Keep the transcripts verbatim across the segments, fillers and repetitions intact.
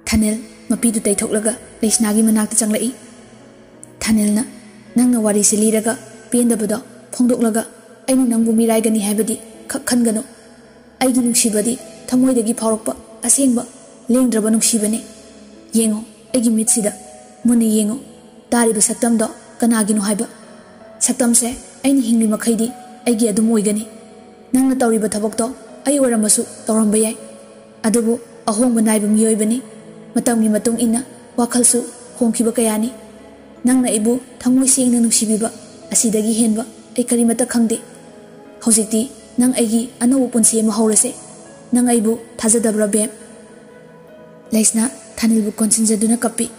ꯊꯥꯅꯤꯜ ꯃꯄꯤꯗꯨ ꯇꯩꯊꯣꯛꯂꯒ ꯂꯩꯁꯅꯥꯒꯤ ꯃꯅꯥꯛꯇ ꯆꯪꯂꯛꯏ꯫ ꯊꯥꯅꯤꯜꯅ, "ꯅꯪꯅ ꯋꯥꯔꯤꯁꯦ ꯂꯤꯔꯒ ꯄꯦꯟꯗꯕꯗꯣ ꯐꯣꯡꯗꯣꯛꯂꯒ ꯑꯩꯅ ꯅꯪꯕꯨ ꯃꯤꯔꯥꯏꯒꯅꯤ ꯍꯥꯏꯕꯗꯤ ꯈꯛ ꯈꯟꯒꯅꯨ꯫ ꯑꯩꯒꯤ ꯅꯨꯡꯁꯤꯕꯗꯤ ꯊꯃꯣꯏꯗꯒꯤ ꯐꯥꯎꯔꯛꯄ ꯑꯁꯦꯡꯕ ꯂꯦꯡꯗ꯭ꯔꯕ ꯅꯨꯡꯁꯤꯕꯅꯤ꯫ ꯌꯦꯡꯉꯣ, ꯑꯩꯒꯤ ꯃꯤꯠꯁꯤꯗ ꯃꯨꯟꯅ ꯌꯦꯡꯉꯣ꯫ ꯇꯥꯔꯤꯕ ꯁꯛꯇꯝꯗꯣ ꯀꯅꯥꯒꯤꯅꯣ ꯍꯥꯏꯕ? ꯁꯛꯇꯝꯁꯦ ꯑꯩꯅ ꯍꯤꯡꯂꯤ ꯃꯈꯩꯗꯤ ꯑꯩꯒꯤ ꯑꯗꯨꯝ ꯑꯣꯏꯒꯅꯤ꯫ ꯅꯪꯅ ꯇꯧꯔꯤꯕ ꯊꯕꯛꯇꯣ ꯑꯩ ꯑꯣꯏꯔꯝꯃꯁꯨ ꯇꯧꯔꯝꯕ ꯌꯥꯏ꯫ ꯑꯗꯨꯕꯨ ꯑꯍꯣꯡꯕ ꯅꯥꯏꯕ ꯃꯤꯑꯣꯏꯕꯅꯤ꯫ ꯃꯇꯝꯒꯤ ꯃꯇꯨꯡ ꯏꯟꯅ ꯋꯥꯈꯜꯁꯨ ꯍꯣꯡꯈꯤꯕ ꯀꯌꯥꯅꯤ꯫ ꯅꯪꯅ ꯑꯩꯕꯨ ꯊꯃꯣꯏ ꯁꯦꯡꯅ ꯅꯨꯡꯁꯤꯕꯤꯕ ꯑꯁꯤꯗꯒꯤ ꯍꯦꯟꯕ ꯑꯩ ꯀꯔꯤꯃꯠꯇ ꯈꯪꯗꯦ꯫ ꯍꯧꯖꯤꯛꯇꯤ ꯅꯪ ꯑꯩꯒꯤ ꯑꯅꯧꯕ ꯄꯨꯟꯁꯤ ꯑꯃ ꯍꯧꯔꯁꯦ꯫ ꯅꯪ ꯑꯩꯕꯨ ꯊꯥꯖꯗꯕ꯭ꯔꯥ, ꯕꯦꯝ?" ꯂꯩꯁꯅꯥ ꯊꯥꯅꯤꯜꯕꯨ ꯀꯣꯟꯁꯤꯟꯖꯗꯨꯅ ꯀꯞꯄꯤ꯫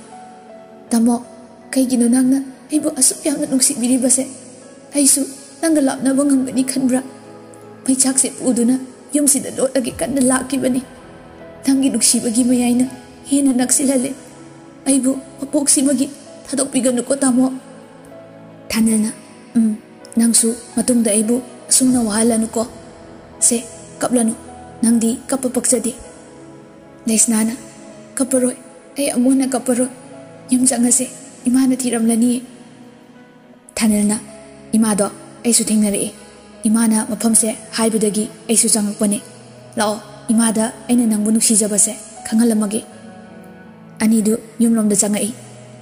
"ꯇꯥꯃꯣ, ꯀꯩꯒꯤꯅꯣ ꯅꯪꯅ ꯑꯩꯕꯨ ꯑꯁꯨꯛ ꯌꯥꯝꯅ ꯅꯨꯡꯁꯤꯕꯤꯔꯤꯕꯁꯦ? ꯑꯩꯁꯨ ꯅꯪꯒ ꯂꯥꯞꯅꯕ ꯉꯝꯒꯅꯤ ꯈꯟꯕ꯭ꯔꯥ? ꯃꯩꯆꯥꯛꯁꯦ ꯄꯨꯗꯨꯅ ꯌꯨꯝꯁꯤꯗ ꯂꯣꯠꯂꯒꯦ ꯀꯟꯅ ꯂꯥꯛꯈꯤꯕꯅꯤ꯫ ꯅꯪꯒꯤ ꯅꯨꯡꯁꯤꯕꯒꯤ ꯃꯌꯥꯏꯅ ꯍꯦꯟꯅ ꯅꯛꯁꯤꯜꯍꯜꯂꯦ꯫ ꯑꯩꯕꯨ ꯃꯄꯣꯛꯁꯤꯃꯒꯤ ꯊꯥꯗꯣꯛꯄꯤꯒꯅꯨꯀꯣ, ꯇꯥꯃꯣ꯫" ꯊꯥꯅꯤꯜꯅ, "ꯎꯝ, ꯅꯪꯁꯨ ꯃꯇꯨꯡꯗ ꯑꯩꯕꯨ ꯑꯁꯨꯝꯅ ꯋꯥꯍꯜꯂꯅꯨꯀꯣ꯫ ꯁꯦ, ꯀꯞꯂꯅꯨ꯫ ꯅꯪꯗꯤ ꯀꯞꯄ ꯄꯛꯆꯗꯦ꯫" ꯂꯩꯁꯅꯥꯅ, "ꯀꯞꯄꯔꯣꯏ, ꯑꯩ ꯑꯃꯨꯛ ꯍꯟꯅ ꯀꯞꯄꯔꯣꯏ꯫ ꯌꯨꯝ ꯆꯪꯉꯁꯦ, ꯏꯃꯥꯅ ꯊꯤꯔꯝꯂꯅꯤꯌꯦ꯫" ꯊꯥꯅꯤꯜꯅ, "ꯏꯃꯥꯗꯣ ꯑꯩꯁꯨ ꯊꯦꯡꯅꯔꯛꯏ꯫ ꯏꯃꯥꯅ ꯃꯐꯝꯁꯦ ꯍꯥꯏꯕꯗꯒꯤ ꯑꯩꯁꯨ ꯆꯪꯉꯛꯄꯅꯤ꯫ ꯂꯥꯛꯑꯣ, ꯏꯃꯥꯗ ꯑꯩꯅ ꯅꯪꯕꯨ ꯅꯨꯡꯁꯤꯖꯕꯁꯦ ꯈꯪꯍꯜꯂꯝꯃꯒꯦ꯫" ꯑꯅꯤꯗꯨ ꯌꯨꯝꯂꯣꯝꯗ ꯆꯪꯉꯛꯏ꯫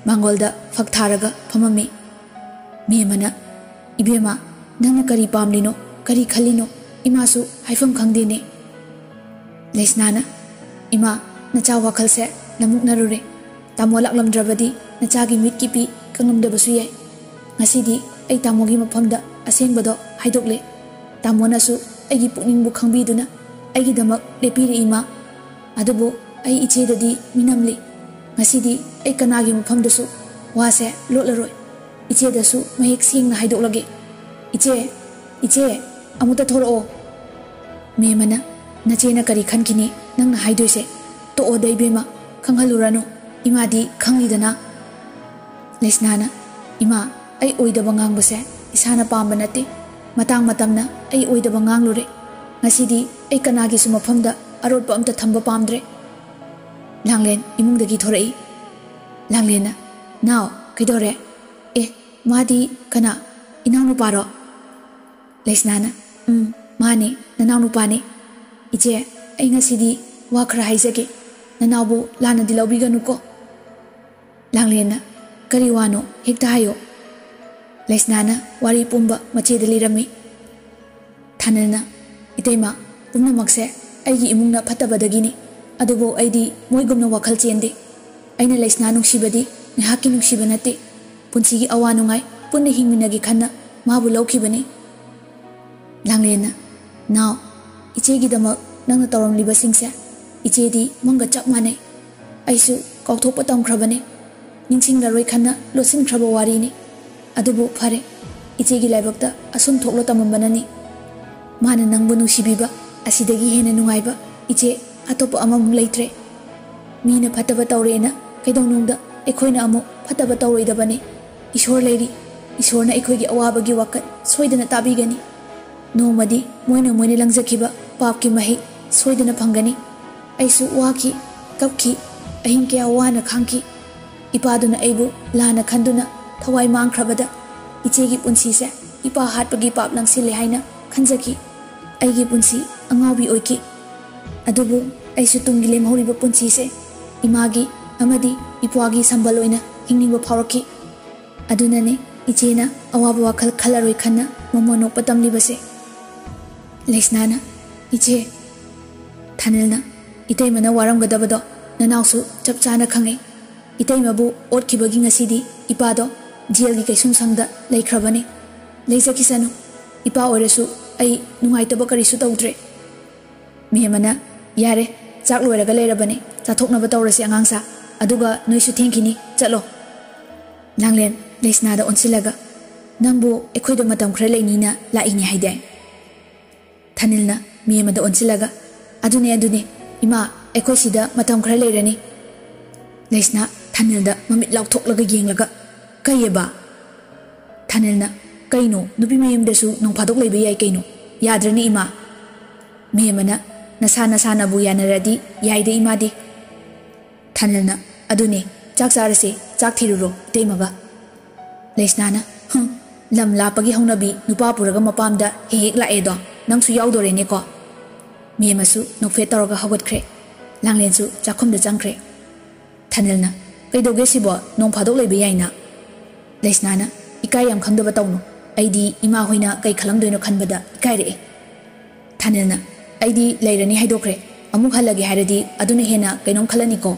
ꯃꯥꯡꯒꯣꯜꯗ ꯐꯛ ꯊꯥꯔꯒ ꯐꯝꯃꯝꯃꯤ꯫ ꯃꯦꯝꯃꯅ, "ꯏꯕꯦꯝꯃ, ꯅꯪꯅ ꯀꯔꯤ ꯄꯥꯝꯂꯤꯅꯣ, ꯀꯔꯤ ꯈꯜꯂꯤꯅꯣ? ꯏꯃꯥꯁꯨ ꯍꯥꯏꯐꯝ ꯈꯪꯗꯦꯅꯦ꯫" ꯂꯩꯁꯅꯥꯅ, "ꯏꯃꯥ, ꯅꯆꯥ ꯋꯥꯈꯜꯁꯦ ꯂꯃꯨꯛꯅꯔꯨꯔꯦ꯫ ꯇꯥꯃꯣ ꯂꯥꯛꯂꯝꯗ꯭ꯔꯕꯗꯤ ꯅꯆꯥꯒꯤ ꯃꯤꯠꯀꯤ ꯄꯤ ꯀꯪꯂꯝꯗꯕꯁꯨ ꯌꯥꯏ꯫ ꯉꯁꯤꯗꯤ ꯑꯩ ꯇꯥꯃꯣꯒꯤ ꯃꯐꯝꯗ ꯑꯁꯦꯡꯕꯗꯣ ꯍꯥꯏꯗꯣꯛꯂꯦ꯫ ꯇꯥꯃꯣꯅꯁꯨ ꯑꯩꯒꯤ ꯄꯨꯛꯅꯤꯡꯕꯨ ꯈꯪꯕꯤꯗꯨꯅ ꯑꯩꯒꯤꯗꯃꯛ ꯂꯦꯞꯄꯤꯔꯦ, ꯏꯃꯥ꯫ ꯑꯗꯨꯕꯨ ꯑꯩ ꯏꯆꯦꯗꯗꯤ ꯃꯤꯅꯝꯂꯤ꯫ ꯉꯁꯤꯗꯤ ꯑꯩ ꯀꯅꯥꯒꯤ ꯃꯐꯝꯗꯁꯨ ꯋꯥꯁꯦ ꯂꯣꯠꯂꯔꯣꯏ꯫ ꯏꯆꯦꯗꯁꯨ ꯃꯌꯦꯛ ꯁꯦꯡꯅ ꯍꯥꯏꯗꯣꯛꯂꯒꯦ꯫ ꯏꯆꯦ, ꯏꯆꯦ, ꯑꯃꯨꯛꯇ ꯊꯣꯔꯛꯑꯣ꯫" ꯃꯦꯝꯃꯅ, "ꯅꯆꯦꯅ ꯀꯔꯤ ꯈꯟꯈꯤꯅꯤ ꯅꯪꯅ ꯍꯥꯏꯗꯣꯏꯁꯦ? ꯇꯣꯛꯑꯣꯗ ꯏꯕꯦꯝꯃ, ꯈꯪꯍꯜꯂꯨꯔꯅꯨ꯫ ꯏꯃꯥꯗꯤ ꯈꯪꯂꯤꯗꯅ꯫" ꯂꯩꯁꯅꯥꯅ, "ꯏꯃꯥ, ꯑꯩ ꯑꯣꯏꯗꯕ ꯉꯥꯡꯕꯁꯦ ꯏꯁꯥꯅ ꯄꯥꯝꯕ ꯅꯠꯇꯦ꯫ ꯃꯇꯥꯡ ꯃꯇꯝꯅ ꯑꯩ ꯑꯣꯏꯗꯕ ꯉꯥꯡꯂꯨꯔꯦ꯫ ꯉꯁꯤꯗꯤ ꯑꯩ ꯀꯅꯥꯒꯤꯁꯨ ꯃꯐꯝꯗ ꯑꯔꯣꯠꯄ ꯑꯝꯇ ꯊꯝꯕ ꯄꯥꯝꯗ꯭ꯔꯦ꯫" ꯂꯥꯡꯂꯦꯟ ꯏꯃꯨꯡꯗꯒꯤ ꯊꯣꯔꯛꯏ꯫ ꯂꯥꯡꯂꯦꯟꯅ, "ꯅꯥꯎ, ꯀꯩꯗꯧꯔꯦ? ꯑꯦ, ꯃꯥꯗꯤ ꯀꯅꯥ? ꯏꯅꯥꯎꯅꯨꯄꯥꯔꯣ?" ꯂꯩꯁꯅꯥꯅ, "ꯎꯝ, ꯃꯥꯅꯦ, ꯅꯅꯥꯎꯅꯨꯄꯥꯅꯦ꯫ ꯏꯆꯦ, ꯑꯩ ꯉꯁꯤꯗꯤ ꯋꯥ ꯈꯔ ꯍꯥꯏꯖꯒꯦ꯫ ꯅꯅꯥꯎꯕꯨ ꯂꯥꯟꯅꯗꯤ ꯂꯧꯕꯤꯒꯅꯨꯀꯣ꯫" ꯂꯥꯡꯂꯦꯟꯅ, "ꯀꯔꯤ ꯋꯥꯅꯣ? ꯍꯦꯛꯇ ꯍꯥꯏꯌꯣ꯫" ꯂꯩꯁꯅꯥꯅ ꯋꯥꯔꯤ ꯄꯨꯝꯕ ꯃꯆꯦꯗ ꯂꯤꯔꯝꯃꯤ꯫ ꯊꯥꯅꯤꯜꯅ, "ꯏꯇꯩꯃ, ꯄꯨꯝꯅꯃꯛꯁꯦ ꯑꯩꯒꯤ ꯏꯃꯨꯡꯅ ꯐꯠꯇꯕꯗꯒꯤꯅꯤ꯫ ꯑꯗꯨꯕꯨ ꯑꯩꯗꯤ ꯃꯣꯏꯒꯨꯝꯅ ꯋꯥꯈꯜ ꯆꯦꯟꯗꯦ꯫ ꯑꯩꯅ ꯂꯩꯁꯅꯥ ꯅꯨꯡꯁꯤꯕꯗꯤ ꯉꯥꯏꯍꯥꯛꯀꯤ ꯅꯨꯡꯁꯤꯕ ꯅꯠꯇꯦ꯫ ꯄꯨꯟꯁꯤꯒꯤ ꯑꯋꯥ ꯅꯨꯡꯉꯥꯏ ꯄꯨꯟꯅ ꯍꯤꯡꯃꯤꯟꯅꯒꯦ ꯈꯟꯅ ꯃꯥꯕꯨ ꯂꯧꯈꯤꯕꯅꯤ꯫" ꯂꯥꯡꯂꯦꯟꯅ, "ꯅꯥꯎ, ꯏꯆꯦꯒꯤꯗꯃꯛ ꯅꯪꯅ ꯇꯧꯔꯝꯂꯤꯕꯁꯤꯡꯁꯦ ꯏꯆꯦꯗꯤ ꯃꯪꯒ ꯆꯞ ꯃꯥꯟꯅꯩ꯫ ꯑꯩꯁꯨ ꯀꯥꯎꯊꯣꯛꯄ ꯇꯝꯈ꯭ꯔꯕꯅꯤ꯫ ꯅꯤꯡꯁꯤꯡꯂꯔꯣꯏ ꯈꯟꯅ ꯂꯣꯠꯁꯤꯟꯈ꯭ꯔꯕ ꯋꯥꯔꯤꯅꯤ꯫ ꯑꯗꯨꯕꯨ ꯐꯔꯦ, ꯏꯆꯦꯒꯤ ꯂꯥꯏꯕꯛꯇ ꯑꯁꯨꯝ ꯊꯣꯛꯂ ꯇꯝꯃꯝꯕꯅꯅꯤ꯫ ꯃꯥꯅ ꯅꯪꯕꯨ ꯅꯨꯡꯁꯤꯕꯤꯕ ꯑꯁꯤꯗꯒꯤ ꯍꯦꯟꯅ ꯅꯨꯡꯉꯥꯏꯕ ꯏꯆꯦ ꯑꯇꯣꯞꯄ ꯑꯃꯃꯨꯛ ꯂꯩꯇ꯭ꯔꯦ꯫ ꯃꯤꯅ ꯐꯠꯇꯕ ꯇꯧꯔꯦꯅ ꯀꯩꯗꯧꯅꯨꯡꯗ ꯑꯩꯈꯣꯏꯅ ꯑꯃꯨꯛ ꯐꯠꯇꯕ ꯇꯧꯔꯣꯏꯗꯕꯅꯤ꯫ ꯏꯁꯣꯔ ꯂꯩꯔꯤ꯫ ꯏꯁꯣꯔꯅ ꯑꯩꯈꯣꯏꯒꯤ ꯑꯋꯥꯕꯒꯤ ꯋꯥꯀꯠ ꯁꯣꯏꯗꯅ ꯇꯥꯕꯤꯒꯅꯤ꯫ ꯅꯣꯡꯃꯗꯤ ꯃꯣꯏꯅ ꯃꯣꯏꯅ ꯂꯪꯖꯈꯤꯕ ꯄꯥꯞꯀꯤ ꯃꯍꯩ ꯁꯣꯏꯗꯅ ꯐꯪꯒꯅꯤ꯫ ꯑꯩꯁꯨ ꯋꯥꯈꯤ, ꯀꯞꯈꯤ, ꯑꯍꯤꯡ ꯀꯌꯥ ꯋꯥꯅ ꯈꯥꯡꯈꯤ꯫ ꯏꯄꯥꯗꯨꯅ ꯑꯩꯕꯨ ꯂꯥꯟꯅ ꯈꯟꯗꯨꯅ ꯊꯋꯥꯏ ꯃꯥꯡꯈ꯭ꯔꯕꯗ ꯏꯆꯦꯒꯤ ꯄꯨꯟꯁꯤꯁꯦ ꯏꯄꯥ ꯍꯥꯠꯄꯒꯤ ꯄꯥꯞ ꯂꯪꯁꯤꯜꯂꯦ ꯍꯥꯏꯅ ꯈꯟꯖꯈꯤ꯫ ꯑꯩꯒꯤ ꯄꯨꯟꯁꯤ ꯑꯉꯥꯎꯕꯤ ꯑꯣꯏꯈꯤ꯫ ꯑꯗꯨꯕꯨ ꯑꯩꯁꯨ ꯇꯨꯡꯒꯤ ꯂꯦꯝꯍꯧꯔꯤꯕ ꯄꯨꯟꯁꯤꯁꯦ ꯏꯃꯥꯒꯤ ꯑꯃꯗꯤ ꯏꯄ꯭ꯋꯥꯒꯤ ꯁꯝꯕꯜ ꯑꯣꯏꯅ ꯍꯤꯡꯅꯤꯡꯕ ꯐꯥꯎꯔꯛꯈꯤ꯫ ꯑꯗꯨꯅꯅꯦ ꯏꯆꯦꯅ ꯑꯋꯥꯕ ꯋꯥꯈꯜ ꯈꯜꯂꯔꯣꯏ ꯈꯟꯅ ꯃꯃꯣꯟ ꯅꯣꯛꯄ ꯇꯝꯂꯤꯕꯁꯦ꯫" ꯂꯩꯁꯅꯥꯅ, "ꯏꯆꯦ꯫" ꯊꯥꯅꯤꯜꯅ, "ꯏꯇꯩꯃꯅ ꯋꯥꯔꯝꯒꯗꯕꯗꯣ ꯅꯅꯥꯎꯁꯨ ꯆꯞ ꯆꯥꯅ ꯈꯪꯉꯤ꯫ ꯏꯇꯩꯃꯕꯨ ꯑꯣꯠꯈꯤꯕꯒꯤ ꯉꯁꯤꯗꯤ ꯏꯄꯥꯗꯣ ꯖꯦꯜꯒꯤ ꯀꯩꯁꯨꯝꯁꯪꯗ ꯂꯩꯈ꯭ꯔꯕꯅꯤ꯫ ꯂꯩꯖꯈꯤꯁꯅꯨ꯫ ꯏꯄꯥ ꯑꯣꯏꯔꯁꯨ ꯑꯩ ꯅꯨꯡꯉꯥꯏꯇꯕ ꯀꯔꯤꯁꯨ ꯇꯧꯗ꯭ꯔꯦ꯫" ꯃꯦꯝꯃꯅ, "ꯌꯥꯔꯦ, ꯆꯥꯛ ꯂꯣꯏꯔꯒ ꯂꯩꯔꯕꯅꯤ, ꯆꯥꯊꯣꯛꯅꯕ ꯇꯧꯔꯁꯤ ꯑꯉꯥꯡꯁꯥ꯫ ꯑꯗꯨꯒ ꯅꯣꯏꯁꯨ ꯊꯦꯡꯈꯤꯅꯤ, ꯆꯠꯂꯣ꯫" ꯂꯥꯡꯂꯦꯟ ꯂꯩꯁꯅꯥꯗ ꯑꯣꯟꯁꯤꯜꯂꯒ, "ꯅꯪꯕꯨ ꯑꯩꯈꯣꯏꯗ ꯃꯇꯝ ꯈꯔ ꯂꯩꯅꯤꯅ ꯂꯥꯛꯏꯅꯦ ꯍꯥꯏꯗꯥꯏ?" ꯊꯥꯅꯤꯜꯅ ꯃꯦꯝꯃꯗ ꯑꯣꯟꯁꯤꯜꯂꯒ, "ꯑꯗꯨꯅꯦ, ꯑꯗꯨꯅꯦ, ꯏꯃꯥ, ꯑꯩꯈꯣꯏ ꯁꯤꯗ ꯃꯇꯝ ꯈꯔ ꯂꯩꯔꯅꯤ꯫" ꯂꯩꯁꯅꯥ ꯊꯥꯅꯤꯜꯗ ꯃꯃꯤꯠ ꯂꯥꯎꯊꯣꯛꯂꯒ ꯌꯦꯡꯂꯒ, "ꯀꯩꯑꯕ?" ꯊꯥꯅꯤꯜꯅ, "ꯀꯩꯅꯣ, ꯅꯨꯄꯤ ꯃꯌꯨꯝꯗꯁꯨ ꯅꯣꯡ ꯐꯥꯗꯣꯛ ꯂꯩꯕ ꯌꯥꯏ ꯀꯩꯅꯣ꯫ ꯌꯥꯗ꯭ꯔꯅꯦ ꯏꯃꯥ?" ꯃꯦꯝꯃꯅ, "ꯅꯁꯥ ꯅꯁꯥꯅꯕꯨ ꯌꯥꯅꯔꯗꯤ ꯌꯥꯏꯗ ꯏꯃꯥꯗꯤ꯫" ꯊꯥꯅꯤꯜꯅ, "ꯑꯗꯨꯅꯦ, ꯆꯥꯛ ꯆꯥꯔꯁꯦ, ꯆꯥꯛ ꯊꯤꯔꯨꯔꯣ ꯏꯇꯩꯃꯒ꯫" ꯂꯩꯁꯅꯥꯅ, "ꯍꯨꯝ, ꯂꯝ ꯂꯥꯞꯄꯒꯤ ꯍꯧꯅꯕꯤ ꯅꯨꯄꯥ ꯄꯨꯔꯒ ꯃꯄꯥꯝꯗ ꯍꯦꯛ ꯍꯦꯛ ꯂꯥꯛꯑꯦꯗꯣ, ꯅꯪꯁꯨ ꯌꯥꯎꯗꯣꯔꯦꯅꯦꯀꯣ?" ꯃꯦꯝꯃꯁꯨ ꯅꯣꯛꯐꯦꯠ ꯇꯧꯔꯒ ꯍꯧꯒꯠꯈ꯭ꯔꯦ꯫ ꯂꯥꯡꯂꯦꯟꯁꯨ ꯆꯥꯛꯈꯨꯝꯗ ꯆꯪꯈ꯭ꯔꯦ꯫ ꯊꯥꯅꯤꯜꯅ, "ꯀꯩꯗꯧꯒꯦ ꯁꯤꯕꯣ? ꯅꯣꯡ ꯐꯥꯗꯣꯛ ꯂꯩꯕ ꯌꯥꯏꯅ꯫" ꯂꯩꯁꯅꯥꯅ, "ꯏꯀꯥꯏ ꯌꯥꯝ ꯈꯪꯗꯕ ꯇꯧꯅꯨ꯫ ꯑꯩꯗꯤ ꯏꯃꯥ ꯍꯣꯏꯅ ꯀꯩ ꯈꯜꯂꯝꯗꯣꯏꯅꯣ ꯈꯟꯕꯗ ꯏꯀꯥꯏꯔꯛꯑꯦ꯫" ꯊꯥꯅꯤꯜꯅ, "ꯑꯩꯗꯤ ꯂꯩꯔꯅꯤ ꯍꯥꯏꯗꯣꯛꯈ꯭ꯔꯦ꯫ ꯑꯃꯨꯛ ꯍꯜꯂꯒꯦ ꯍꯥꯏꯔꯗꯤ ꯑꯗꯨꯅ ꯍꯦꯟꯅ ꯀꯩꯅꯣꯝ ꯈꯜꯂꯅꯤꯀꯣ꯫"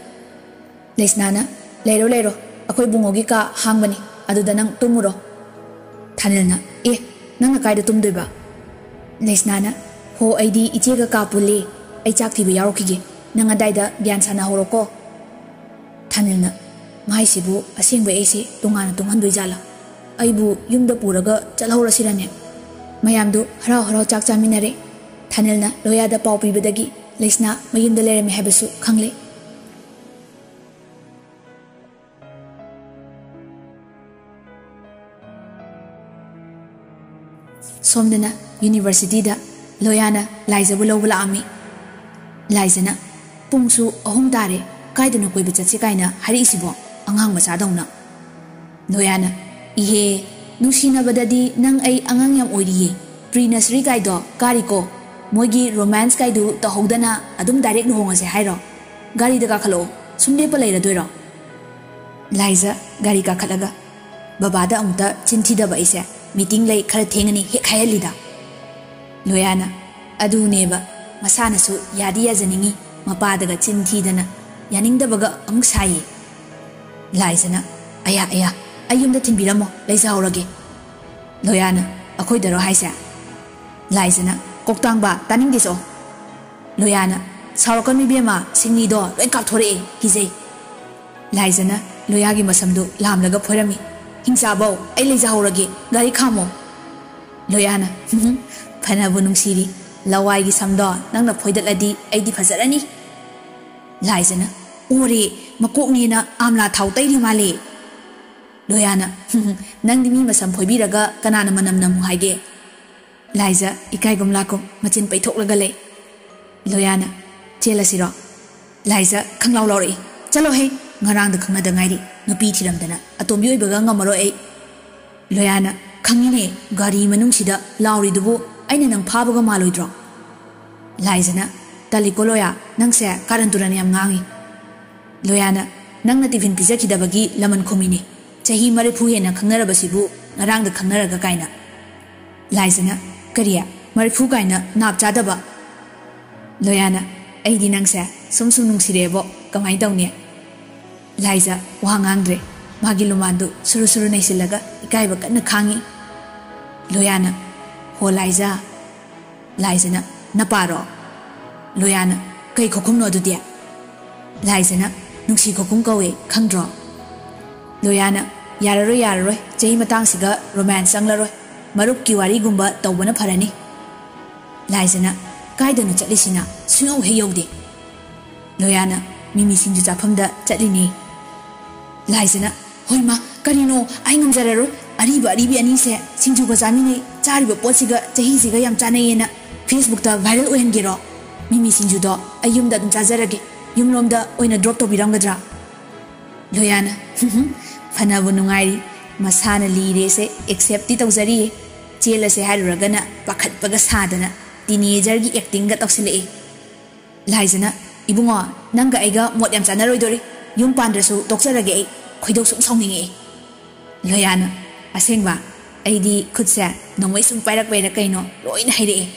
ꯂꯩꯁꯅꯥꯅ, "ꯂꯩꯔꯣ, ꯂꯩꯔꯣ, ꯑꯩꯈꯣꯏ ꯕꯨꯡꯉꯣꯒꯤ ꯀꯥ ꯍꯥꯡꯕꯅꯤ, ꯑꯗꯨꯗ ꯅꯪ ꯇꯨꯝꯃꯨꯔꯣ꯫" ꯊꯥꯅꯤꯜꯅ, "ꯑꯦ, ꯅꯪꯅ ꯀꯥꯏꯗ ꯇꯨꯝꯗꯣꯏꯕ?" ꯂꯩꯁꯅꯥꯅ, "ꯍꯣ, ꯑꯩꯗꯤ ꯏꯆꯦꯒ ꯀꯥ ꯄꯨꯜꯂꯤ꯫ ꯑꯩ ꯆꯥꯛ ꯊꯤꯕ ꯌꯥꯎꯔꯛꯈꯤꯒꯦ꯫ ꯅꯪ ꯑꯗꯥꯏꯗ ꯒ꯭ꯌꯥꯟ ꯁꯥꯟꯅꯍꯧꯔꯣꯀꯣ꯫" ꯊꯥꯅꯤꯜꯅ, "ꯃꯥꯏꯁꯤꯕꯨ ꯑꯁꯦꯡꯕꯩ ꯑꯩꯁꯦ ꯇꯣꯉꯥꯟꯅ ꯇꯨꯝꯍꯟꯗꯣꯏ ꯖꯥꯠꯂꯥ? ꯑꯩꯕꯨ ꯌꯨꯝꯗ ꯄꯨꯔꯒ ꯆꯠꯍꯧꯔꯁꯤꯔꯅꯦ?" ꯃꯌꯥꯝꯗꯨ ꯍꯔꯥꯎ ꯍꯔꯥꯎ ꯆꯥꯛ ꯆꯥꯃꯤꯟꯅꯔꯦ꯫ ꯊꯥꯅꯤꯜꯅ ꯂꯣꯌꯥꯗ ꯄꯥꯎ ꯄꯤꯕꯗꯒꯤ ꯂꯩꯁꯅꯥ ꯃꯌꯨꯝꯗ ꯂꯩꯔꯝꯃꯦ ꯍꯥꯏꯕꯁꯨ ꯈꯪꯂꯦ꯫ ꯁꯣꯝꯗꯅ ꯌꯨꯅꯤꯚꯔꯁꯤꯇꯤꯗ ꯂꯣꯌꯥꯅ ꯂꯥꯏꯖꯕꯨ ꯂꯧꯕ ꯂꯥꯛꯑꯝꯃꯤ꯫ ꯂꯥꯏꯖꯅ, "ꯄꯨꯡꯁꯨ ꯑꯍꯨꯝ ꯇꯥꯔꯦ, ꯀꯥꯏꯗꯅꯣ ꯀꯣꯏꯕ ꯆꯠꯁꯤ ꯀꯥꯏꯅ ꯍꯥꯏꯔꯛꯏꯁꯤꯕꯣ, ꯑꯉꯥꯡ ꯃꯆꯥꯗꯧꯅ?" ꯂꯣꯌꯥꯅ, "ꯏꯍꯦ, ꯅꯨꯡꯁꯤꯅꯕꯗꯗꯤ ꯅꯪ ꯑꯩ ꯑꯉꯥꯡ ꯌꯥꯝ ꯑꯣꯏꯔꯤꯌꯦ꯫ ꯄ꯭ꯔꯤ ꯅꯁꯔꯤ ꯀꯥꯏꯗꯣ ꯀꯥꯔꯤꯀꯣ꯫ ꯃꯣꯏꯒꯤ ꯔꯣꯃꯥꯟꯁ ꯀꯥꯏꯗꯨ ꯇꯧꯍꯧꯗꯅ ꯑꯗꯨꯝ ꯗꯥꯏꯔꯦꯛ ꯂꯨꯍꯣꯡꯉꯁꯦ ꯍꯥꯏꯔꯣ? ꯒꯥꯔꯤꯗ ꯀꯥꯈꯠꯂꯛꯑꯣ, ꯁꯨꯝ ꯂꯦꯞꯄ ꯂꯩꯔꯗꯣꯏꯔꯣ?" ꯂꯥꯏꯖ ꯒꯥꯔꯤ ꯀꯥꯈꯠꯂꯒ, "ꯕꯕꯥꯗ ꯑꯃꯨꯛꯇ ꯆꯤꯟ ꯊꯤꯗꯕ ꯑꯩꯁꯦ, ꯃꯤꯇꯤꯡ ꯂꯩ, ꯈꯔ ꯊꯦꯡꯉꯅꯤ ꯍꯦꯛ ꯍꯥꯏꯍꯜꯂꯤꯗ꯫" ꯂꯣꯌꯥꯅ, "ꯑꯗꯨꯅꯦꯕ, ꯃꯁꯥꯅꯁꯨ ꯌꯥꯗꯤ ꯌꯥꯖꯅꯤꯡꯉꯤ, ꯃꯄꯥꯗꯒ ꯆꯤꯟ ꯊꯤꯗꯅ, ꯌꯥꯅꯤꯡꯗꯕꯒ ꯑꯃꯨꯛ ꯁꯥꯏꯌꯦ꯫" ꯂꯥꯏꯖꯅ, "ꯑꯌꯥ, ꯑꯌꯥ, ꯑꯩ ꯌꯨꯝꯗ ꯊꯤꯟꯕꯤꯔꯝꯃꯣ, ꯂꯩꯖꯍꯧꯔꯒꯦ꯫" ꯂꯣꯌꯥꯅ, "ꯑꯩꯈꯣꯏꯗꯔꯣ ꯍꯥꯏꯁꯦ?" ꯂꯥꯏꯖꯅ, "ꯀꯣꯛꯇꯥꯡꯕ, ꯇꯥꯅꯤꯡꯗꯦ ꯆꯣ꯫" ꯂꯣꯌꯥꯅ, "ꯁꯥꯎꯔꯛꯀꯅꯨ ꯏꯕꯦꯝꯃ, ꯁꯤꯡꯂꯤꯗꯣ ꯂꯣꯏ ꯀꯥꯞꯊꯣꯔꯛꯑꯦ, ꯀꯤꯖꯩ꯫" ꯂꯥꯏꯖꯅ ꯂꯣꯌꯥꯒꯤ ꯃꯁꯝꯗꯨ ꯂꯥꯝꯂꯒ ꯐꯣꯏꯔꯝꯃꯤ꯫ "ꯍꯤꯡꯆꯥꯕꯧ, ꯑꯩ ꯂꯩꯖꯍꯧꯔꯒꯦ, ꯒꯥꯔꯤ ꯈꯥꯝꯃꯣ꯫" ꯂꯣꯌꯥꯅ, "ꯍꯨꯝ, ꯐꯅꯕꯨ ꯅꯨꯡꯁꯤꯔꯤ, ꯂꯋꯥꯏꯒꯤ ꯁꯝꯗꯣ ꯅꯪꯅ ꯐꯣꯏꯗꯠꯂꯗꯤ ꯑꯩꯗꯤ ꯐꯖꯔꯅꯤ꯫" ꯂꯥꯏꯖꯅ, "ꯑꯣꯔꯦ, ꯃꯀꯣꯛꯅꯦꯅ ꯑꯥꯝꯂꯥ ꯊꯥꯎ ꯇꯩꯔꯤ ꯃꯥꯜꯂꯦ꯫" ꯂꯣꯌꯥꯅ, "ꯍꯨꯝ, ꯍꯨꯝ, ꯅꯪꯗꯤ ꯃꯤ ꯃꯁꯝ ꯐꯣꯏꯕꯤꯔꯒ ꯀꯅꯥꯅ ꯃꯅꯝ ꯅꯝꯃꯨ ꯍꯥꯏꯒꯦ?" ꯂꯥꯏꯖ ꯏꯀꯥꯏꯒꯨꯝ ꯂꯥꯛꯀꯨꯝ ꯃꯆꯤꯟ ꯄꯩꯊꯣꯛꯂꯒ ꯂꯩ꯫ ꯂꯣꯌꯥꯅ, "ꯆꯦꯜꯂꯁꯤꯔꯣ?" ꯂꯥꯏꯖ ꯈꯪꯂꯥꯎ ꯂꯥꯎꯔꯛꯏ꯫ "ꯆꯠꯂꯣꯍꯦ, ꯉꯔꯥꯡꯗ ꯈꯪꯅꯗ ꯉꯥꯏꯔꯤ, ꯅꯨꯄꯤ ꯊꯤꯔꯝꯗꯅ ꯑꯇꯣꯝꯕꯤ ꯑꯣꯏꯕꯒ ꯉꯝꯃꯔꯣꯏ ꯑꯩ"꯫ ꯂꯣꯌꯥꯅ, "ꯈꯪꯉꯤꯅꯦ, ꯒꯥꯔꯤ ꯃꯅꯨꯡꯁꯤꯗ ꯂꯥꯎꯔꯤꯗꯨꯕꯨ ꯑꯩꯅ ꯅꯪ ꯐꯥꯕꯒ ꯃꯥꯜꯂꯣꯏꯗ꯭ꯔꯣ?" ꯂꯥꯏꯖꯅ, "ꯇꯜꯂꯤꯀꯣ ꯂꯣꯌꯥ, ꯅꯪꯁꯦ ꯀꯥꯔꯟ ꯇꯨꯔꯟ ꯌꯥꯝ ꯉꯥꯡꯉꯤ"꯫ ꯂꯣꯌꯥꯅ, "ꯅꯪꯅ ꯇꯤꯐꯤꯟ ꯄꯤꯖꯈꯤꯗꯕꯒꯤ ꯂꯃꯟ ꯈꯨꯝꯃꯤꯅꯤ꯫ ꯆꯍꯤ ꯃꯔꯤꯐꯨ ꯍꯦꯟꯅ ꯈꯪꯅꯔꯕꯁꯤꯕꯨ ꯉꯔꯥꯡꯗ ꯈꯪꯅꯔꯒ ꯀꯥꯏꯅ"꯫ ꯂꯥꯏꯖꯅ, "ꯀꯔꯤ? ꯃꯔꯤꯐꯨ ꯀꯥꯏꯅ ꯅꯥꯞ ꯆꯥꯗꯕ"꯫ ꯂꯣꯌꯥꯅ, "ꯑꯩꯗꯤ ꯅꯪꯁꯦ ꯁꯨꯝ ꯁꯨꯝ ꯅꯨꯡꯁꯤꯔꯛꯑꯦꯕꯣ, ꯀꯃꯥꯏꯅ ꯇꯧꯅꯤ?" ꯂꯥꯏꯖ ꯋꯥ ꯉꯥꯡꯗ꯭ꯔꯦ꯫ ꯃꯥꯒꯤ ꯂꯨꯃꯥꯟꯗꯨ ꯁꯨꯔꯨ ꯁꯨꯔꯨ ꯅꯩꯁꯤꯜꯂꯒ ꯏꯀꯥꯏꯕ ꯀꯟꯅ ꯈꯥꯡꯉꯤ꯫ ꯂꯣꯌꯥꯅ, "ꯍꯣ ꯂꯥꯏꯖ"꯫ ꯂꯥꯏꯖꯅ, "ꯅꯄꯥꯔꯣ?" ꯂꯣꯌꯥꯅ, "ꯀꯩ ꯈꯨꯈꯨꯝꯅꯣ ꯑꯗꯨꯗꯤ?" ꯂꯥꯏꯖꯅ, "ꯅꯨꯡꯁꯤ ꯈꯨꯈꯨꯝ ꯀꯧꯋꯦ, ꯈꯪꯗ꯭ꯔꯣ?" ꯂꯣꯌꯥꯅ, "ꯌꯥꯔꯔꯣꯏ, ꯌꯥꯔꯔꯣꯏ, ꯆꯍꯤ ꯃꯇꯥꯡꯁꯤꯒ ꯔꯣꯃꯥꯟꯁ ꯆꯪꯂꯔꯣꯏ꯫ ꯃꯔꯨꯞꯀꯤ ꯋꯥꯔꯤꯒꯨꯝꯕ ꯇꯧꯕꯅ ꯐꯔꯅꯤ"꯫ ꯂꯥꯏꯖꯅ, "ꯀꯥꯏꯗꯅꯣ ꯆꯠꯂꯤꯁꯤꯅ? ꯁꯨꯡꯌꯧ ꯍꯦꯛ ꯌꯧꯗꯦ"꯫ ꯂꯣꯌꯥꯅ, "ꯃꯤꯃꯤ ꯁꯤꯡꯖꯨ ꯆꯥꯐꯝꯗ ꯆꯠꯂꯤꯅꯦ"꯫ ꯂꯥꯏꯖꯅ, "ꯍꯣꯏ ꯃꯥ, ꯀꯔꯤꯅꯣ? ꯑꯩ ꯉꯝꯖꯔꯔꯣꯏ꯫ ꯑꯔꯤꯕ ꯑꯔꯤꯕꯤ ꯑꯅꯤꯁꯦ ꯁꯤꯡꯖꯨꯒ ꯆꯥꯃꯤꯟꯅꯩ, ꯆꯥꯔꯤꯕ ꯄꯣꯠꯁꯤꯒ ꯆꯍꯤꯁꯤꯒ ꯌꯥꯝ ꯆꯥꯟꯅꯩꯌꯦꯅ ꯐꯦꯁꯕꯨꯛꯇ ꯚꯥꯏꯔꯦꯜ ꯑꯣꯏꯍꯟꯒꯦꯔꯣ? ꯃꯤꯃꯤ ꯁꯤꯡꯖꯨꯗꯣ ꯑꯩ ꯌꯨꯝꯗ ꯑꯗꯨꯝ ꯆꯥꯖꯔꯒꯦ, ꯌꯨꯝꯂꯣꯝꯗ ꯑꯣꯏꯅ ꯗ꯭ꯔꯣꯞ ꯇꯧꯕꯤꯔꯝꯒꯗ꯭ꯔꯥ?" ꯂꯣꯌꯥꯅ, "ꯐꯅꯕꯨ ꯅꯨꯡꯉꯥꯏꯔꯤ, ꯃꯁꯥꯅ ꯂꯤꯔꯦꯁꯦ ꯑꯦꯛꯁꯦꯞꯇꯤ ꯇꯧꯖꯔꯤꯌꯦ꯫ ꯆꯦꯜꯂꯁꯦ ꯍꯥꯏꯔꯨꯔꯒꯅ ꯄꯥꯈꯠꯄꯒ ꯁꯥꯗꯅ ꯇꯤꯅꯦꯖꯔꯒꯤ ꯑꯦꯛꯇꯤꯡꯒ ꯇꯧꯁꯤꯜꯂꯛꯑꯦ"꯫ ꯂꯥꯏꯖꯅ, "ꯏꯕꯨꯡꯉꯣ, ꯅꯪꯒ ꯑꯩꯒ ꯃꯣꯠ ꯌꯥꯝ ꯆꯥꯟꯅꯔꯣꯏꯗꯣꯔꯤ꯫ ꯌꯨꯝ ꯄꯥꯟꯗ꯭ꯔꯁꯨ ꯇꯣꯛꯆꯔꯒꯦ ꯑꯩ꯫ ꯈꯣꯏꯗꯧ ꯁꯨꯝ ꯁꯥꯎꯅꯤꯡꯉꯛꯑꯦ"꯫ ꯂꯣꯌꯥꯅ, "ꯑꯁꯦꯡꯕ? ꯑꯩꯗꯤ ꯈꯨꯠꯁꯦ ꯅꯣꯡꯃꯩ ꯁꯨꯝ ꯄꯥꯏꯔꯛꯄꯩꯔ ꯀꯩꯅꯣ ꯂꯣꯏꯅ ꯍꯩꯔꯛꯑꯦ꯫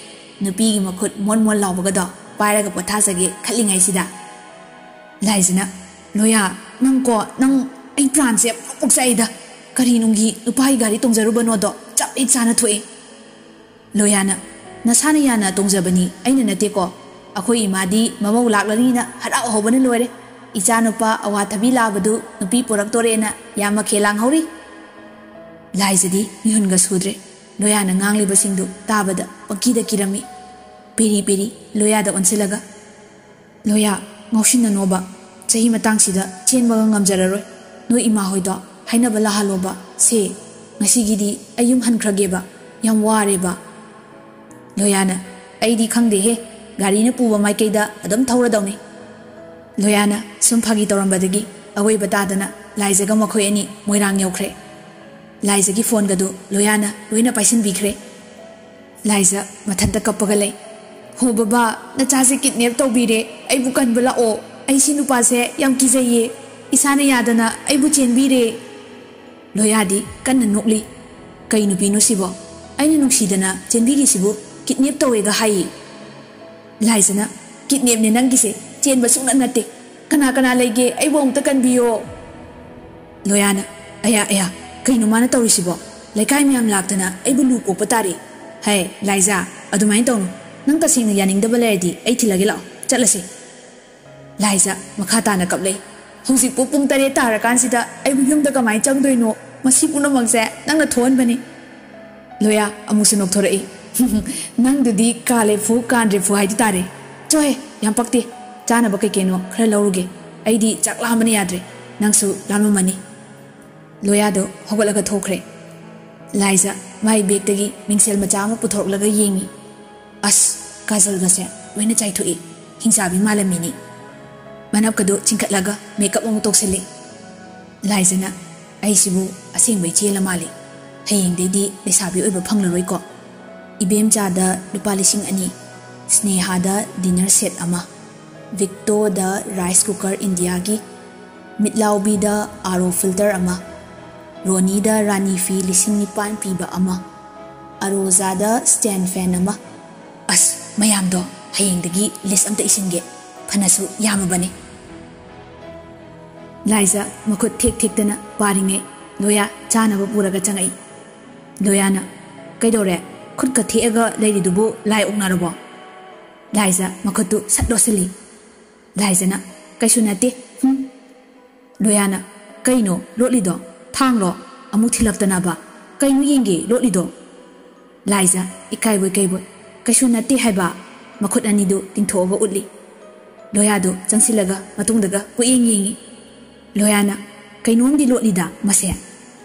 ꯅꯨꯄꯤꯒꯤ ꯃꯈꯨꯠ ꯃꯣꯟ ꯃꯣꯟ ꯂꯥꯎꯕꯒꯗꯣ ꯄꯥꯏꯔꯒ ꯄꯣꯊꯥꯖꯒꯦ ꯈꯜꯂꯤꯉꯩꯁꯤꯗ"꯫ ꯂꯥꯏꯖꯅ, "ꯂꯣꯌꯥ, ꯅꯪꯀꯣ, ꯅꯪ ꯑꯩ ꯄ꯭ꯔꯥꯟꯁꯦ ꯄꯣꯛ ꯄꯣꯛ ꯆꯥꯛꯏꯗ꯫ ꯀꯔꯤ ꯅꯨꯡꯒꯤ ꯅꯨꯄꯥꯒꯤ ꯒꯥꯔꯤ ꯇꯣꯡꯖꯔꯨꯕꯅꯣꯗꯣ ꯆꯞ ꯍꯦꯛ ꯆꯥꯅ ꯊꯣꯛꯑꯦ"꯫ ꯂꯣꯌꯥꯅ, "ꯅꯁꯥꯅ ꯌꯥꯅ ꯇꯣꯡꯖꯕꯅꯤ, ꯑꯩꯅ ꯅꯠꯇꯦꯀꯣ꯫ ꯑꯩꯈꯣꯏ ꯏꯃꯥꯗꯤ ꯃꯃꯧ ꯂꯥꯛꯂꯅꯤꯅ ꯍꯔꯥꯎ ꯍꯧꯕꯅ ꯂꯣꯏꯔꯦ꯫ ꯏꯆꯥꯅꯨꯄꯥ ꯑꯋꯥꯊꯕꯤ ꯂꯥꯕꯗꯨ ꯅꯨꯄꯤ ꯄꯨꯔꯛꯇꯣꯔꯦꯅ ꯌꯥꯝ ꯃꯈꯦꯜ ꯂꯥꯡꯍꯧꯔꯤ"꯫ ꯂꯥꯏꯖꯗꯤ ꯃꯤꯍꯨꯟꯒ ꯁꯨꯗ꯭ꯔꯦ꯫ ꯂꯣꯌꯥꯅ ꯉꯥꯡꯂꯤꯕꯁꯤꯡꯗꯨ ꯇꯥꯕꯗ ꯄꯪꯀꯤꯗ ꯀꯤꯔꯝꯃꯤ꯫ ꯄꯦꯔꯤ ꯄꯦꯔꯤ ꯂꯣꯌꯥꯗ ꯑꯣꯟꯁꯤꯜꯂꯒ, "ꯂꯣꯌꯥ, ꯉꯥꯎꯁꯤꯟꯅꯅꯣꯕ꯫ ꯆꯍꯤ ꯃꯇꯥꯡꯁꯤꯗ ꯆꯦꯟꯕꯒ ꯉꯝꯖꯔꯔꯣꯏ꯫ ꯅꯣꯏ ꯏꯃꯥ ꯍꯣꯏꯗꯣ ꯍꯥꯏꯅꯕ ꯂꯥꯛꯍꯜꯂꯣꯕ꯫ ꯁꯦ, ꯉꯁꯤꯒꯤꯗꯤ ꯑꯩ ꯌꯨꯝ ꯍꯟꯈ꯭ꯔꯒꯦꯕ꯫ ꯌꯥꯝ ꯋꯥꯔꯦꯕ"꯫ ꯂꯣꯌꯥꯅ, "ꯑꯩꯗꯤ ꯈꯪꯗꯦꯍꯦ, ꯒꯥꯔꯤꯅ ꯄꯨꯕ ꯃꯥꯏꯀꯩꯗ ꯑꯗꯨꯝ ꯊꯧꯔꯗꯧꯅꯤ"꯫ ꯂꯣꯌꯥꯅ ꯁꯨꯝ ꯐꯥꯒꯤ ꯇꯧꯔꯝꯕꯗꯒꯤ ꯑꯋꯣꯏꯕ ꯇꯥꯗꯅ ꯂꯥꯏꯖꯒ ꯃꯈꯣꯏ ꯑꯅꯤ ꯃꯣꯏꯔꯥꯡ ꯌꯧꯈ꯭ꯔꯦ꯫ ꯂꯥꯏꯖꯒꯤ ꯐꯣꯟꯒꯗꯨ ꯂꯣꯌꯥꯅ ꯂꯣꯏꯅ ꯄꯥꯏꯁꯤꯟꯕꯤꯈ꯭ꯔꯦ꯫ ꯂꯥꯏꯖ ꯃꯊꯟꯇ ꯀꯞꯄꯒ ꯂꯩ꯫ "ꯍꯣ ꯕꯕꯥ, ꯅꯆꯥꯁꯦ ꯀꯤꯗꯅꯦꯞ ꯇꯧꯕꯤꯔꯦ, ꯑꯩꯕꯨ ꯀꯟꯕ ꯂꯥꯛꯑꯣ, ꯑꯩ ꯁꯤ ꯅꯨꯄꯥꯁꯦ ꯌꯥꯝ ꯀꯤꯖꯩꯌꯦ, ꯏꯁꯥꯅ ꯌꯥꯗꯅ ꯑꯩꯕꯨ ꯆꯦꯟꯕꯤꯔꯦ"꯫ ꯂꯣꯌꯥꯗꯤ ꯀꯟꯅ ꯅꯣꯛꯂꯤ꯫ "ꯀꯩ ꯅꯨꯄꯤꯅꯣ ꯁꯤꯕꯣ? ꯑꯩꯅ ꯅꯨꯡꯁꯤꯗꯅ ꯆꯦꯟꯕꯤꯔꯤꯁꯤꯕꯨ ꯀꯤꯗꯅꯦꯞ ꯇꯧꯋꯦꯒ ꯍꯥꯏꯌꯦ"꯫ ꯂꯥꯏꯖꯅ, "ꯀꯤꯗꯅꯦꯞꯅꯦ ꯅꯪꯒꯤꯁꯦ, ꯆꯦꯟꯕ ꯁꯨꯡꯅꯠ ꯅꯠꯇꯦ꯫ ꯀꯅꯥ ꯀꯅꯥ ꯂꯩꯒꯦ? ꯑꯩꯕꯨ ꯑꯃꯨꯛꯇ ꯀꯟꯕꯤꯌꯣ"꯫ ꯂꯣꯌꯥꯅ, "ꯑꯌꯥ ꯑꯌꯥ, ꯀꯩꯅꯣ ꯃꯥꯅ ꯇꯧꯔꯤꯁꯤꯕꯣ? ꯂꯩꯀꯥꯏ ꯃꯌꯥꯝ ꯂꯥꯛꯇꯅ ꯑꯩꯕꯨ ꯂꯨ ꯀꯣꯛꯄ ꯇꯥꯔꯦ꯫ ꯍꯦ ꯂꯥꯏꯖꯥ, ꯑꯗꯨꯃꯥꯏꯅ ꯇꯧꯅꯨ꯫ ꯅꯪ ꯇꯁꯦꯡꯅ ꯌꯥꯅꯤꯡꯗꯕ ꯂꯩꯔꯗꯤ ꯑꯩ ꯊꯤꯜꯂꯒꯦ ꯂꯥꯛꯑꯣ, ꯆꯠꯂꯁꯦ"꯫ ꯂꯥꯏꯖ ꯃꯈꯥ ꯇꯥꯅ ꯀꯞꯂꯦ꯫ "ꯍꯧꯖꯤꯛꯄꯨ ꯄꯨꯡ ꯇꯔꯦꯠ ꯇꯥꯔꯀꯥꯟꯁꯤꯗ ꯑꯩꯕꯨ ꯌꯨꯝꯗ ꯀꯃꯥꯏꯅ ꯆꯪꯗꯣꯏꯅꯣ? ꯃꯁꯤ ꯄꯨꯝꯅꯃꯛꯁꯦ ꯅꯪꯅ ꯊꯣꯛꯍꯟꯕꯅꯤ"꯫ ꯂꯣꯌꯥ ꯑꯃꯨꯛꯁꯨ ꯅꯣꯛꯊꯣꯔꯛꯏ꯫ "ꯅꯪꯗꯨꯗꯤ ꯀꯥꯂꯦ ꯐꯨ ꯀꯥꯟꯗ꯭ꯔꯦ ꯐꯨ ꯍꯥꯏꯗꯨ ꯇꯥꯔꯦ꯫ ꯆꯣꯍꯦ, ꯌꯥꯝ ꯄꯛꯇꯦ꯫ ꯆꯥꯅꯕ ꯀꯩ ꯀꯩꯅꯣ ꯈꯔ ꯂꯧꯔꯨꯒꯦ꯫ ꯑꯩꯗꯤ ꯆꯥꯛ ꯂꯥꯝꯕꯅ ꯌꯥꯗ꯭ꯔꯦ꯫ ꯅꯪꯁꯨ ꯂꯥꯝꯃꯝꯃꯅꯤ"꯫ ꯂꯣꯌꯥꯗꯣ ꯍꯧꯒꯠꯂꯒ ꯊꯣꯛꯈ꯭ꯔꯦ꯫ ꯂꯥꯏꯖ ꯃꯥꯏ ꯕꯦꯒꯇꯒꯤ ꯃꯤꯡꯁꯦꯜ ꯃꯆꯥ ꯑꯃ ꯄꯨꯊꯣꯔꯛꯂꯒ ꯌꯦꯡꯉꯤ꯫ ꯑꯁ, ꯀꯥꯖꯜꯒꯁꯦ ꯂꯣꯏꯅ ꯆꯥꯏꯊꯣꯛꯏ꯫ ꯍꯤꯡꯆꯥꯕꯤ ꯃꯥꯜꯂꯝꯃꯤꯅꯤ꯫ ꯃꯅꯞꯀꯗꯣ ꯆꯤꯡꯈꯠꯂꯒ ꯃꯦꯀꯞ ꯑꯃꯨꯛ ꯇꯧꯁꯤꯜꯂꯤ꯫ ꯂꯥꯏꯖꯅ, "ꯑꯩꯁꯤꯕꯨ ꯑꯁꯦꯡꯕ ꯏꯆꯦꯂ ꯃꯥꯜꯂꯤ꯫ ꯍꯌꯦꯡꯗꯩꯗꯤ ꯂꯩꯁꯥꯕꯤ ꯑꯣꯏꯕ ꯐꯪꯂꯔꯣꯏꯀꯣ"꯫ ꯏꯕꯦꯝꯆꯥꯗ ꯂꯨꯄꯥ ꯂꯤꯁꯤꯡ ꯑꯅꯤ, ꯁ꯭ꯅꯦꯍꯥꯗ ꯗꯤꯅꯔ ꯁꯦꯠ ꯑꯃ, ꯚꯤꯛꯇꯣꯗ ꯔꯥꯏꯁ ꯀꯨꯀꯔ ꯏꯟꯗꯤꯌꯥꯒꯤ, ꯃꯤꯠꯂꯥꯎꯕꯤꯗ ꯑꯥꯔ ꯑꯣ ꯐꯤꯜꯇꯔ ꯑꯃ, ꯔꯣꯅꯤꯗ ꯔꯥꯅꯤ ꯐꯤ ꯂꯤꯁꯤꯡ ꯅꯤꯄꯥꯟ ꯄꯤꯕ ꯑꯃ, ꯑꯔꯣꯖꯥꯗ ꯁ꯭ꯇꯦꯟ ꯐꯦꯟ ꯑꯃ꯫ ꯑꯁ, ꯃꯌꯥꯝꯗꯣ ꯍꯌꯦꯡꯗꯒꯤ ꯂꯤꯁ ꯑꯝꯇ ꯏꯁꯤꯟꯒꯦ꯫ ꯐꯅꯁꯨ ꯌꯥꯝꯃꯕꯅꯤ꯫ ꯂꯥꯏꯖ ꯃꯈꯨꯠ ꯊꯦꯛ ꯊꯦꯛꯇꯅ ꯄꯥꯔꯤꯉꯩ ꯂꯣꯌꯥ ꯆꯥꯅꯕ ꯄꯨꯔꯒ ꯆꯪꯉꯛꯏ꯫ ꯂꯣꯌꯥꯅ, "ꯀꯩꯗꯧꯔꯦ? ꯈꯨꯠꯀ ꯊꯦꯛꯑꯒ ꯂꯩꯔꯤꯗꯨꯕꯨ ꯂꯥꯏ ꯑꯣꯛꯅꯔꯕꯣ?" ꯂꯥꯏꯖ ꯃꯈꯨꯠꯇꯨ ꯁꯠ ꯂꯣꯠꯁꯤꯜꯂꯤ꯫ ꯂꯥꯏꯖꯅ, "ꯀꯩꯁꯨ ꯅꯠꯇꯦ꯫ ꯍꯨꯝ"꯫ ꯂꯣꯌꯥꯅ, "ꯀꯩꯅꯣ ꯂꯣꯠꯂꯤꯗꯣ? ꯊꯥꯡꯂꯣ? ꯑꯃꯨꯛ ꯊꯤꯜꯂꯛꯇꯅꯕ꯫ ꯀꯩꯅꯣ ꯌꯦꯡꯒꯦ ꯂꯣꯠꯂꯤꯗꯣ?" ꯂꯥꯏꯖ ꯏꯀꯥꯏꯕꯣꯏ ꯀꯩꯕꯣꯏ, "ꯀꯩꯁꯨ ꯅꯠꯇꯦ ꯍꯥꯏꯕ"꯫ ꯃꯈꯨꯠ ꯑꯅꯤꯗꯨ ꯇꯤꯡꯊꯣꯛꯑꯒ ꯎꯠꯂꯤ꯫ ꯂꯣꯌꯥꯗꯨ ꯆꯪꯁꯤꯜꯂꯒ ꯃꯇꯨꯡꯗꯒ ꯀꯣꯏꯌꯦꯡ ꯌꯦꯡꯉꯤ꯫ ꯂꯣꯌꯥꯅ, "ꯀꯩꯅꯣꯝꯗꯤ ꯂꯣꯠꯂꯤꯗ ꯃꯁꯦ"꯫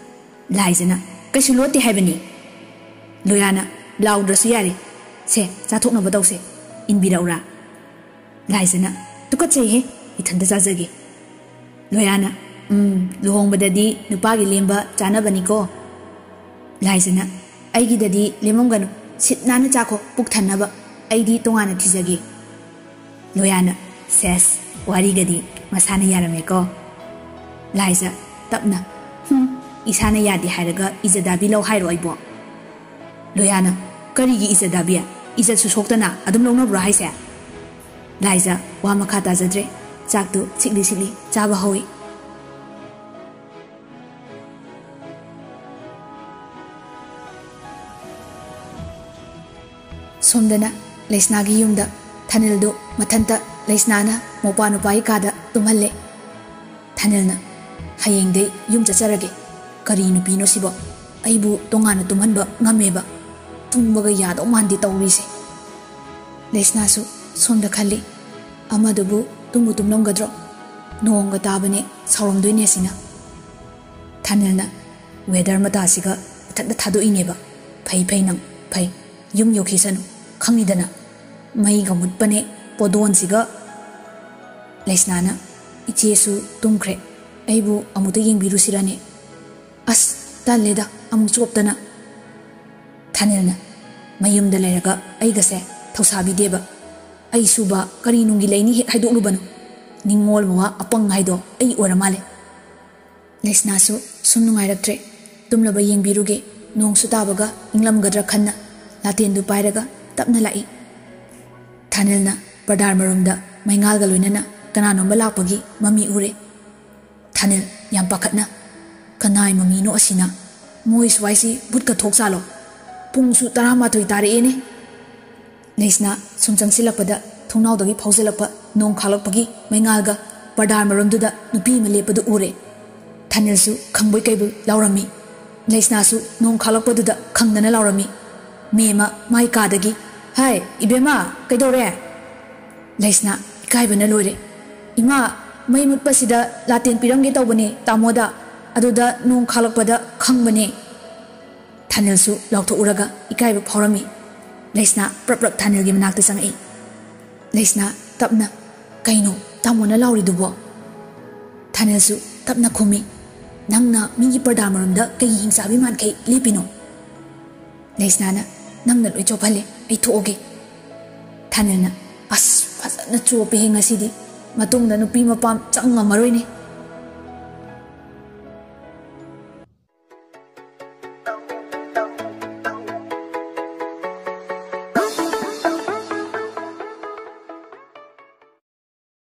ꯂꯥꯏꯖꯅ, "ꯀꯩꯁꯨ ꯂꯣꯠꯇꯦ ꯍꯥꯏꯕꯅꯤ"꯫ ꯂꯣꯌꯥꯅ, "ꯂꯥꯎꯗ꯭ꯔꯁꯨ ꯌꯥꯔꯦ꯫ ꯁꯦ, ꯆꯥꯊꯣꯛꯅꯕ ꯇꯧꯁꯦ꯫ ꯏꯟꯕꯤꯔꯛꯎꯔꯥ?" ꯂꯥꯏꯖꯅ, "ꯇꯨꯀꯠꯆꯩꯍꯦ꯫ ꯏꯊꯟꯇ ꯆꯥꯖꯒꯦ꯫ ꯂꯣꯌꯥꯅ, "ꯎꯝ, ꯂꯨꯍꯣꯡꯕꯗꯗꯤ ꯅꯨꯄꯥꯒꯤ ꯂꯦꯝꯕ ꯆꯥꯅꯕꯅꯤꯀꯣ꯫" ꯂꯥꯏꯖꯅ, "ꯑꯩꯒꯤꯗꯗꯤ ꯂꯦꯝꯃꯝꯒꯅꯨ, ꯁꯤꯠ ꯅꯥꯟꯅ ꯆꯥꯈꯣ, ꯄꯨꯛ ꯊꯟꯅꯕ꯫ ꯑꯩꯗꯤ ꯇꯣꯉꯥꯟꯅ ꯊꯤꯖꯒꯦ꯫" ꯂꯣꯌꯥꯅ, "ꯁꯦꯁ, ꯋꯥꯔꯤꯒꯗꯤ ꯃꯁꯥꯅ ꯌꯥꯔꯝꯃꯦꯀꯣ꯫" ꯂꯥꯏꯖ, ꯇꯞꯅ, "ꯍꯨꯝ, ꯏꯁꯥꯅ ꯌꯥꯗꯦ ꯍꯥꯏꯔꯒ ꯏꯖꯗꯥꯕꯤ ꯂꯧ ꯍꯥꯏꯔꯣ ꯑꯩꯕꯣ?" ꯂꯣꯌꯥꯅ, "ꯀꯔꯤꯒꯤ ꯏꯖꯗꯥꯕꯤ? ꯏꯖꯠꯁꯨ ꯁꯣꯛꯇꯅ ꯑꯗꯨꯝ ꯂꯧꯅꯕ꯭ꯔꯣ ꯍꯥꯏꯁꯦ?" ꯂꯥꯏꯖ ꯋꯥ ꯃꯈꯥ ꯇꯥꯖꯗ꯭ꯔꯦ꯫ ꯆꯥꯛꯇꯨ ꯁꯤꯛꯂꯤ ꯁꯤꯛꯂꯤ ꯆꯥꯕ ꯍꯧꯏ꯫ ꯁꯣꯝꯗꯅ ꯂꯩꯁꯅꯥꯒꯤ ꯌꯨꯝꯗ ꯊꯥꯅꯤꯜꯗꯨ ꯃꯊꯟꯇ ꯂꯩꯁꯅꯥꯅ ꯃꯧꯄꯥ ꯅꯨꯄꯥꯒꯤ ꯀꯥꯗ ꯇꯨꯝꯍꯜꯂꯦ꯫ ꯊꯥꯅꯤꯜꯅ, "ꯍꯌꯦꯡꯗꯩ ꯌꯨꯝ ꯆꯠꯆꯔꯒꯦ꯫ ꯀꯔꯤ ꯅꯨꯄꯤꯅꯣ ꯁꯤꯕꯣ? ꯑꯩꯕꯨ ꯇꯣꯉꯥꯟꯅ ꯇꯨꯝꯍꯟꯕ ꯉꯝꯃꯦꯕ? ꯇꯨꯝꯕꯒ ꯌꯥꯗꯧ ꯃꯥꯟꯗꯦ ꯇꯧꯔꯤꯁꯦ꯫" ꯂꯩꯁꯅꯥꯁꯨ ꯁꯣꯝꯗ ꯈꯜꯂꯤ, "ꯑꯃꯗꯨꯕꯨ ꯇꯨꯝꯕꯨ ꯇꯨꯝꯂꯝꯒꯗ꯭ꯔꯣ? ꯅꯣꯡꯒ ꯇꯥꯕꯅꯦ, ꯁꯥꯎꯔꯝꯗꯣꯏꯅꯦ ꯑꯁꯤꯅ꯫" ꯊꯥꯅꯤꯜꯅ, "ꯋꯦꯗꯔ ꯃꯇꯥꯁꯤꯒ ꯃꯊꯟꯇ ꯊꯥꯗꯣꯛꯏꯅꯦꯕ꯫ ꯐꯩ, ꯐꯩ ꯅꯪ, ꯐꯩ꯫ ꯌꯨꯝ ꯌꯧꯈꯤꯁꯅꯨ, ꯈꯪꯉꯤꯗꯅ꯫ ꯃꯩꯒ ꯃꯨꯠꯄꯅꯦ ꯄꯣꯗꯣꯟꯁꯤꯒ꯫" ꯂꯩꯁꯅꯥꯅ, "ꯏꯆꯦꯁꯨ ꯇꯨꯝꯈ꯭ꯔꯦ, ꯑꯩꯕꯨ ꯑꯃꯨꯛꯇ ꯌꯦꯡꯕꯤꯔꯨꯁꯤꯔꯅꯦ?" "ꯑꯁ, ꯇꯜꯂꯦꯗ, ꯑꯃꯨꯛ ꯆꯣꯞꯇꯅ꯫" ꯊꯥꯅꯤꯜꯅ, "ꯃꯌꯨꯝꯗ ꯂꯩꯔꯒ ꯑꯩꯒꯁꯦ ꯊꯧꯁꯥꯕꯤꯗꯦꯕ꯫ ꯑꯩ ꯁꯨꯕ ꯀꯔꯤ ꯅꯨꯡꯒꯤ ꯂꯩꯅꯤ ꯍꯦꯛ ꯍꯥꯏꯗꯣꯛꯂꯨꯕꯅꯣ꯫ ꯅꯤꯡꯉꯣꯜ ꯃꯋꯥ ꯑꯄꯪ ꯍꯥꯏꯗꯣ ꯑꯩ ꯑꯣꯏꯔ ꯃꯥꯜꯂꯦ꯫" ꯂꯩꯁꯅꯥꯁꯨ ꯁꯨꯝ ꯅꯨꯡꯉꯥꯏꯔꯛꯇ꯭ꯔꯦ꯫ ꯇꯨꯝꯂꯕ ꯌꯦꯡꯕꯤꯔꯨꯒꯦ, ꯅꯣꯡꯁꯨ ꯇꯥꯕꯒ ꯏꯪꯂꯝꯒꯗ꯭ꯔꯥ ꯈꯟꯅ ꯂꯥꯇꯦꯟꯗꯨ ꯄꯥꯏꯔꯒ ꯇꯞꯅ ꯂꯥꯛꯏ꯫ ꯊꯥꯅꯤꯜꯅ ꯄꯔꯗꯥꯔ ꯃꯔꯨꯝꯗ ꯃꯩꯉꯥꯜꯒ ꯂꯣꯏꯅꯅ ꯀꯅꯥꯅꯣꯝꯕ ꯂꯥꯛꯄꯒꯤ ꯃꯃꯤ ꯎꯔꯦ꯫ ꯊꯥꯅꯤꯜ ꯌꯥꯝ ꯄꯥꯈꯠꯅ, "ꯀꯅꯥꯏ ꯃꯃꯤꯅꯣ ꯑꯁꯤꯅ? ꯃꯣꯏ ꯁ꯭ꯋꯥꯏꯁꯤ ꯚꯨꯠꯀ ꯊꯣꯛ ꯆꯥꯂꯣ? ꯄꯨꯡꯁꯨ ꯇꯔꯥꯃꯥꯊꯣꯏ ꯇꯥꯔꯛꯑꯦꯅꯦ꯫" ꯂꯩꯁꯅꯥ ꯁꯨꯝ ꯆꯪꯁꯤꯜꯂꯛꯄꯗ ꯊꯣꯡꯅꯥꯎꯗꯒꯤ ꯐꯥꯎꯖꯤꯜꯂꯛꯄ ꯅꯣꯡ ꯈꯥꯛꯂꯛꯄꯒꯤ ꯃꯩꯉꯥꯜꯒ ꯄꯔꯗꯥꯔ ꯃꯔꯨꯝꯗꯨꯗ ꯅꯨꯄꯤ ꯑꯃ ꯂꯦꯞꯄꯗꯨ ꯎꯔꯦ꯫ ꯊꯥꯅꯤꯜꯁꯨ ꯈꯪꯕꯣꯏ ꯀꯩꯕꯣꯏ ꯂꯥꯎꯔꯝꯃꯤ꯫ ꯂꯩꯁꯅꯥꯁꯨ ꯅꯣꯡ ꯈꯥꯛꯂꯛꯄꯗꯨꯗ ꯈꯪꯗꯅ ꯂꯥꯎꯔꯝꯃꯤ꯫ ꯃꯦꯝꯃ ꯃꯥꯏ ꯀꯥꯗꯒꯤ, "ꯍꯥꯏ, ꯏꯕꯦꯝꯃ, ꯀꯩꯗꯧꯔꯦ?" ꯂꯩꯁꯅꯥ ꯏꯀꯥꯏꯕꯅ ꯂꯣꯏꯔꯦ꯫ "ꯏꯃꯥ, ꯃꯩ ꯃꯨꯠꯄꯁꯤꯗ ꯂꯥꯇꯦꯟ ꯄꯤꯔꯝꯒꯦ ꯇꯧꯕꯅꯦ ꯇꯥꯃꯣꯗ, ꯑꯗꯨꯗ ꯅꯣꯡ ꯈꯥꯛꯂꯛꯄꯗ ꯈꯪꯕꯅꯦ꯫" ꯊꯥꯅꯤꯜꯁꯨ ꯂꯥꯎꯊꯣꯛꯎꯔꯒ ꯏꯀꯥꯏꯕ ꯐꯥꯎꯔꯝꯃꯤ꯫ ꯂꯩꯁꯅꯥ ꯄ꯭ꯔꯞ ꯄ꯭ꯔꯞ ꯊꯥꯅꯤꯜꯒꯤ ꯃꯅꯥꯛꯇ ꯆꯪꯉꯛꯏ꯫ ꯂꯩꯁꯅꯥ ꯇꯞꯅ, "ꯀꯩꯅꯣ, ꯇꯥꯃꯣꯅ ꯂꯥꯎꯔꯤꯗꯨꯕꯣ? ꯊꯥꯅꯦꯜꯁꯨ ꯇꯞꯅ ꯈꯨꯝꯃꯤ꯫ "ꯅꯪꯅ ꯃꯤꯒꯤ ꯄꯔꯗꯥ ꯃꯔꯨꯝꯗ ꯀꯩꯒꯤ ꯍꯤꯡꯆꯥꯕꯤ ꯃꯥꯟꯈꯩ ꯂꯦꯞꯄꯤꯅꯣ?" ꯂꯩꯁꯅꯥꯅ, "ꯅꯪꯅ ꯂꯣꯏ ꯆꯣꯞꯍꯜꯂꯦ, ꯑꯩ ꯊꯣꯛꯑꯒꯦ"꯫ ꯊꯥꯅꯦꯜꯅ, "ꯑꯁ, ꯐꯖꯅ ꯆꯣꯞꯄꯦꯍꯦ ꯉꯁꯤꯗꯤ꯫ ꯃꯇꯨꯡꯗ ꯅꯨꯄꯤ ꯃꯄꯥꯝ ꯆꯪ ꯉꯝꯃꯔꯣꯏꯅꯦ꯫